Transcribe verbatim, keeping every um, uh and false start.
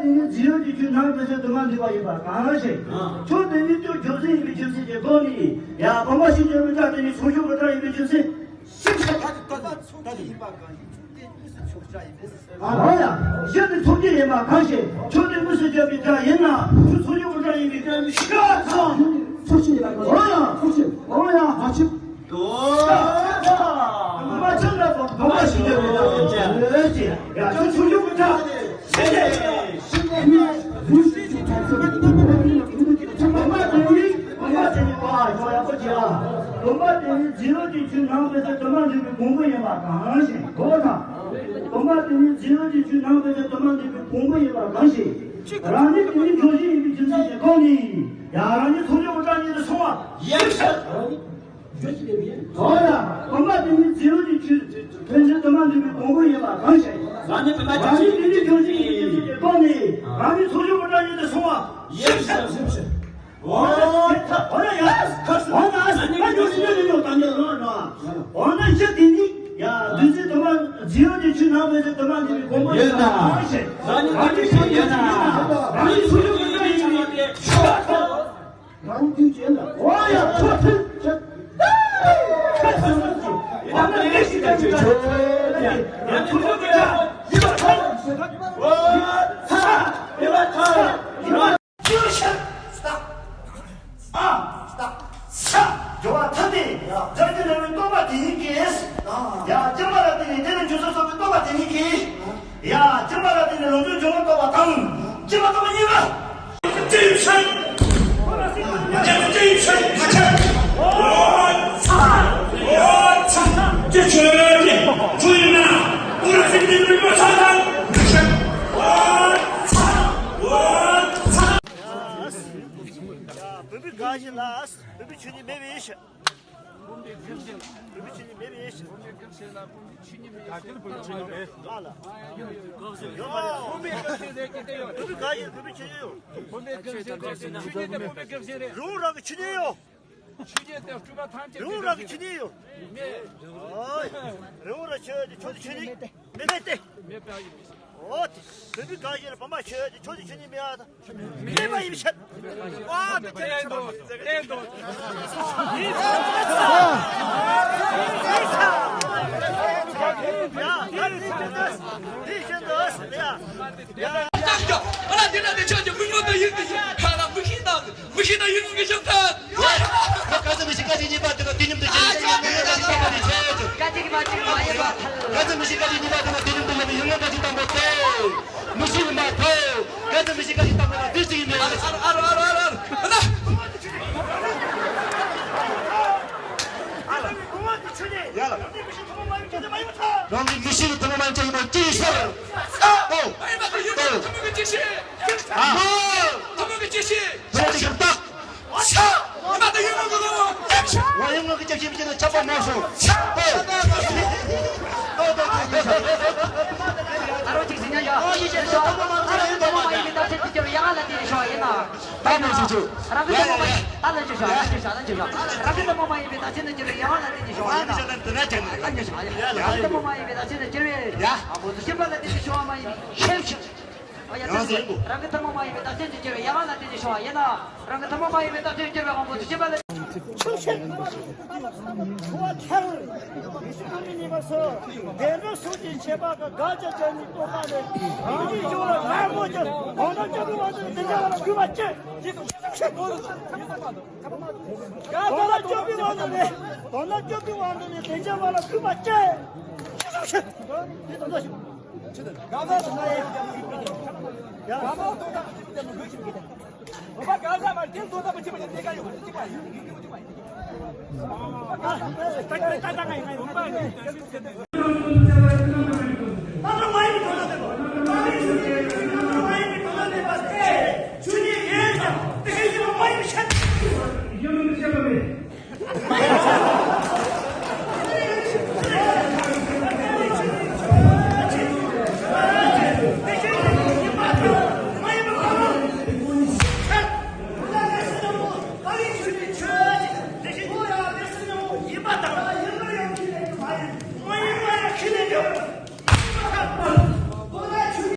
དེ་ནི་རྫས་ཡོད་ཀྱི་ཆོས་ནང་ཕན་ཚུན་དུ་མ་འདུས་པ་ཡིན་པ་གང་ཞིག་ཆོས་དེ་ནི་སྟོབས་བཅུ་གསུམ་ཡིན་པའི་ཆོས་ཚུལ་གྱི་སྒོ་ནས། ཡ། སྟོང་པ་ཤེས་བྱ་བའི་སྒྲ་དེ་ནི་ཚོགས་ཆོས་ཀྱི་སྒྲ་ཡིན་པའི་ཆོས་ཚུལ། ཤེས་བྱ། ད་དེ་ཡིན་པ་གང་ཞིག་ཆོས་དེ་དམིགས་སུ་ཆོག་སྒྲ་ཡིན་པས། ཨོ་ཡ། གཞི་དེ་ཚོགས་ཆོས་ཡིན་པ་གང་ཞིག་ཆོས་དེ་དམིགས་སུ་བཅོས་པའི་སྒྲ་ཡིན་ན། ཆོས་ཚོགས་ཆོས་ཀྱི་སྒྲ་ཡིན་པའི་སྒྲ་ནི་ཤེས་པ་དང་། ཚོགས་ཆོས་ཡིན་པ་གང་ཞིག་ཨོ་ཡ། ཚོགས་ཆོས། ཨོ་ཡ། མ་ཆོས། མ་ཆོས་ལ་སོགས་སྟོང་པ་ཤེས་བྱ་བའི་སྒྲ་དེ་ཡོད་ཅེས། ཡ། ཆོས་ཚོགས་ཆོས་ཀྱི་སྒྲ། སྟོང་པ་དེ་ནི། སྟོང་པ་དེ་ནི། ཨ། ཡག་པོ་བྱས། སྟོང་པ་དེ་ནི་རྫས་ཡོད་ཀྱི་ཆོས་ནང་ཕན་ཚུན་དུ་མ་འདུས་པའི་གོང་བུ་ཡིན་པ་གང་ཞིག་གོ་དང་། སྟོང་པ་དེ་ནི་རྫས་ཡོད་ཀྱི་ཆོས་ནང་ཕན་ཚུན་དུ་མ་འདུས་པའི་གོང་བུ་ཡིན་པ་གང་ཞིག་རང་ཉིད་དེ་ནི་ཆོས་ཅན་ཡིན་པའི་རྒྱུ་མཚན་གྱི་སྒོ་ནས། ཡ། རང་ཉིད་ཚོགས་ཆོས་ཀྱི་སྒྲ་ཉིད་དུ་སོང་བ་ཡིན་ཕྱིར། ཨོ་ཡ། སྟོང་པ་དེ་ནི་རྫས་ཡོད་ཀྱི་ཆོས་ཕན་ཚུན་དུ་མ་འདུས་པའི་གོང་བུ་ཡིན་པ་གང་ཞིག་རང་ཉིད་དེ་ནི་ཆོས་ཅན་ཡིན་པའི་རྒྱུ་མཚན་གྱི་སྒོ་ནས། རང་ཉིད་ཚོགས་ཆོས་ཀྱི་སྒྲ་ཉིད་དུ་སོང་བ་ཡིན་ཕྱིར། ཡིན་ཕྱིར། འོ་ན་ཡ། འོ་ན་ཡ། ད་ཉོ་སི་ཉོ་སི་ཉོ་ད་ཉོ་ནོ་ནོ། འོ་ན་གཞི་དེ་ནི། ཡ། བདུད་རྩི་དུ་མ། རྫས་ཡོད་ཀྱི་ཆོས་ནང་ཕན་ཚུན་དུ་མ་འདུས་པའི་གོང་བུ་ཡིན་པ་གང་ཞིག་རང་ཉིད་ཚོགས་ཆོས་ཀྱི་སྒྲ་ཡིན་ན། རང་ཉིད་ཚོགས་ཆོས་ཀྱི་སྒྲ་ཡིན་ན། རང་རྒྱུད་ཅན་ལ། འོ་ཡ། ཐོག་ཐུག་ཁ་སང་ཟེར་གྱི། ཡང་ན་ལས་ཤིག་ད་ཅིག་ཆོས་ཡང་ཚུར་ལོག་གི་ཆ་ཡིན་པ་ཐོག་ཚ་ཡིན་པ་ཐོག་ཡིན་པ་ཅི་ཤ་སྟག་ཨ་སྟག་ས་སྦྱོར་བ་ཐ་དད་སྒྲ་གི་རྣམ་སྨིན་རྟོག་པ་དེ་ཉིད་ཀྱིས། ཡ། སྦྱིན་པ་ལ་བརྟེན་ནས་དེ་ལ་འཇུག་སོ་སོ་གི་རྟོག་པ་དེ་ཉིད་ཀྱིས། ཡ། སྦྱིན་པ་ལ་བརྟེན་ནས་ལོངས་སྤྱོད་འབྱུང་བར་རྟོག་པ་དང་། སྦྱིན་པ་རྟོག་པ་གཉིས་ཀ་ཅི་ཡིན་ཕྱིར། ཅི་ཡིན་ཕྱིར། ཨོ་ཚ། ཨོ་ཚ། ཅི་ཆོས་ཀྱི་ཆོས་ཡིན་ན། ཨོ་ར་སྲིད་པའི་མི་མ་ཚ་དང་། ཨོ་ཚ། ཨོ་ཚ། བོད་པའི་དགའ་བཞིན་ལ། བོད་པའི་ཆོས་ཉིད་མེད་པའི་ཕྱིར། བོད་པའི་ཆོས་ཉིད་མེད་པའི་ཕྱིར། ཨ་ལ། བོད་པའི་དགའ་བཞིན་བོད་པའི་ཆོས་ཉིད་ཡོད། རི་བོ་རང་གི་ཆོས་ཉིད་ཡོད། རི་བོ་རང་གི་ཆོས་ཉིད་ཡོད། ཨོ། རི་བོ་རང་ཆོས་ཀྱི་ཆོས་ཀྱི་ཆོས་ཉིད་མེད་མེད་དེ། ཨོ་དེ། བོད་པའི་དགའ་བཞིན་ལ་བོད་པའི་ཆོས་ཀྱི་ཆོས་ཉིད་མེད་པ་དང་། མེད་པ་ཡིན་ཕྱིར། ཨ་ད་བསྟན་འདུག་བསྟན་འདུག་ཡ། ད་འདི་བཞིན་དུ་འདི་བཞིན་དུ་ཡ། ཡ། ཨ་ལ་འདི་ན་དེ་ཆོས་ཀྱི་མི་ངོ་དང་ཡིན་དེ་ཡིན། ཁ་ལ་མི་ཤེས་དང་། མི་ཤེས་ན་ཡུལ་ལུང་གི་ཤོག་ཐལ། ཁ་ཚ་མི་ཤེས་ཁ་ཅིག་གཉིས་པ་དེ་ན་དེ་མཉམ་དུ་བྱེད། ཡུལ་ལུང་གི་ཤོག་ཐལ་དེ་ཆོས་ཀྱི། ཁ་ཅིག་མ་ཅིག་མ་ཡིན་པ་ཐལ། ཁ་ཚ་མི་ཤེས་ཁ་ཅིག་གཉིས་པ་དེ་ན་དེ་མཉམ་དུ་ལ་ཡུལ་ལུང་ག་ཅིག་དང་པོ་དེ། མི་ཤེས་མ་ཐལ། ཁ་ཚ་མི་ཤེས་ཁ་ཅིག་དང་པོ་ལ་དེ་ཅིག་ཡིན་པས། ཨ་ར་ཨ་ར་ཨ་ར་ཨ་ར། ཡ་ལ། རང་གི་མི་ཤེས་ཀྱི་ཐུན་མོང་མ་ཡིན་ཅན་ཡིན་པ་ཅི་ཡིན་ཟེར། ཨོ། ཨོ། ཐུན་མོང་གི་ཅི་ཤེས། ཨ། ཐུན་མོང་གི་ཅི་ཤེས། ཐུན་མོང་གི་ཤེས་རྟགས། ཨོ་ཤ། ང་ད་ཡུལ་ལུང་གི་ལོ། ང་ཡུལ་ལུང་གི་ཅི་ཤེས་མི་ཤེས་ན་ཆགས་པ་མ་སོང་། ཨོ། ཨོ་ཨོ་ཨོ། ཨ་རོ་ཅིག་ཟིན་ཡ་ཡ། ཨོ་ཡི་ཤེས་ཤོག་ཨ་རོ་ཡུལ་ཐུན་མོང་མ་ཡིན་པའི་རྟགས་ཅན་དུ་གྱུར་པའི་ཡ་ང་ལ་བརྟེན་ནས་ཤོག་ཡིན་ན། ད་མོ་ཞིག་ཆུ། རང་གི་ཐུན་མོང་མ་ཡིན། ད་ལན་ཅིག་ཤོག་ལན་ཅིག་ཤོག་ལན་ཅིག་ཤོག་རང་གི་ཐུན་མོང་མ་ཡིན་པའི་རྟགས་ཅན་དུ་གྱུར་པའི་ཡ་ང་ལ་བརྟེན་ནས་ཤོག་ཡིན་ན། ད་ཉོ་ཤོག་ཡ། རང་གི་ཐུན་མོང་མ་ཡིན་པའི་རྟགས་ཅན་དུ་གྱུར་པའི་ཡ། དབང་པོ་ཚུལ་ཤེས་པ་ལ་བརྟེན་ནས་ཤོག་མ་ཡིན་པའི་ཤེས་བྱ། ཨ་ཡ། ཡང་ཟེར་དགོས། རང་གི་ཐུན་མོང་མ་ཡིན་པའི་རྟགས་ཅན་དུ་གྱུར་པའི་ཡ་ང་ལ་བརྟེན་ནས་ཤོག་ཡིན་ན། རང་གི་ཐུན་མོང་མ་ཡིན་པའི་རྟགས་ཅན་དུ་གྱུར་པའི་དབང་པོ་ཚུལ་ཤེས་པ་ལ། ཆོས་ཤེས། འཁོར་བ་ཐལ། ཡེ་ཤེས་ཀུན་མི་གནས་པ་སོགས། བདེ་འགྲོ་སོགས་ཀྱི་ཁྱད་པར་ཀ་དགག་བྱ་བྱས་ནས་རྟོག་པ་ལས། རང་རྒྱུད་སྦྱོར་བ་ལ་ངོ་ཅན། དོན་དམ་དཔྱོད་པའི་དབང་དུ་ནི་དེ་འདྲ་བ་ལ་གུས་པ་བསྐྱེད། དོན་དམ་དཔྱོད་པའི་དབང་དུ་ནི། དོན་དམ་དཔྱོད་པའི་དབང་དུ་ནི་དེ་འདྲ་བ་ལ་གུས་པ་བསྐྱེད། དེ་དོན་དམ་ཞིག